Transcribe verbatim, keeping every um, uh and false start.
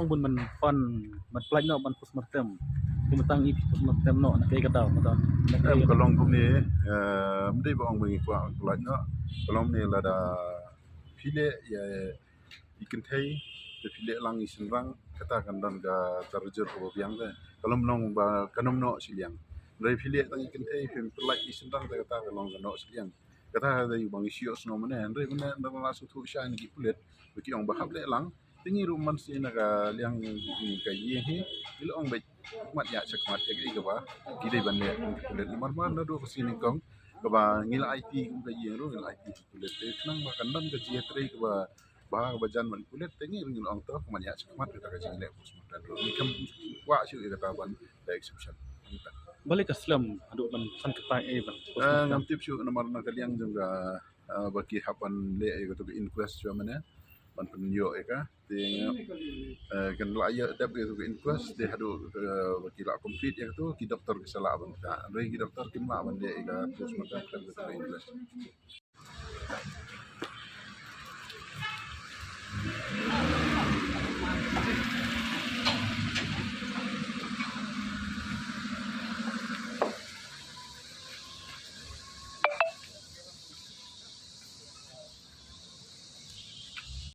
Bun man pan man pynlait noh ban postmortem. Ki matang i postmortem noh na kai ka daw matang. Em ka long kumne, eh, mdei ba ong ba ngi kwah pynlait noh. Ka long ne lada phi leh ïa i kynthei te phi leh lang i shynrang, kata kan don ka tarjur kaba biang te. Ka long long ba kan ym noh shiliang. Hynrei phi leh tang i kynthei phim pynlait i shynrang te kata ka long ka noh shiliang. Kata ka dei ba ngi shu ïohsngew mynne, hynrei mynne nda la sngewthuh shai na ki pulit ba ki ong ba hap leh lang. Te ngi ruh man shisien na ka liang ka ïing hi ngi la ong ba mat ïa shakhmat ïa kaei kaba ki dei ban leh kum ki pulit. Namar mar naduh ka sien nyngkong kaba ngi la aiti kum ka ïing ruh ngi la aiti kum ki pulit. Te khnang ba kan don ka jingïatrei kaba bha kaba jan ban pulit te ngi ruh ngi la ong to ka mat ïa shakhmat kata ka jingleh postmortem ruh. Ngi kam kwah shuh ïa kata ban da exception. Balei ka slem haduh ban san kata ei ban Ah, postmortem? Ngam tip shuh namar na ka liang jong ka, ah, ba ki hap ban leh ïa kata ka inquest shuwa mynne ban pynïoh ïa ka. Te, eh, kan la ïa dep ïa kata ka inquest te haduh, eh, ba ki la complete ïa kata ki doktor ki sa lah ban ta. Hynrei ki doktor kim lah ban leh ïa ka postmortem khlem kata ka inquest.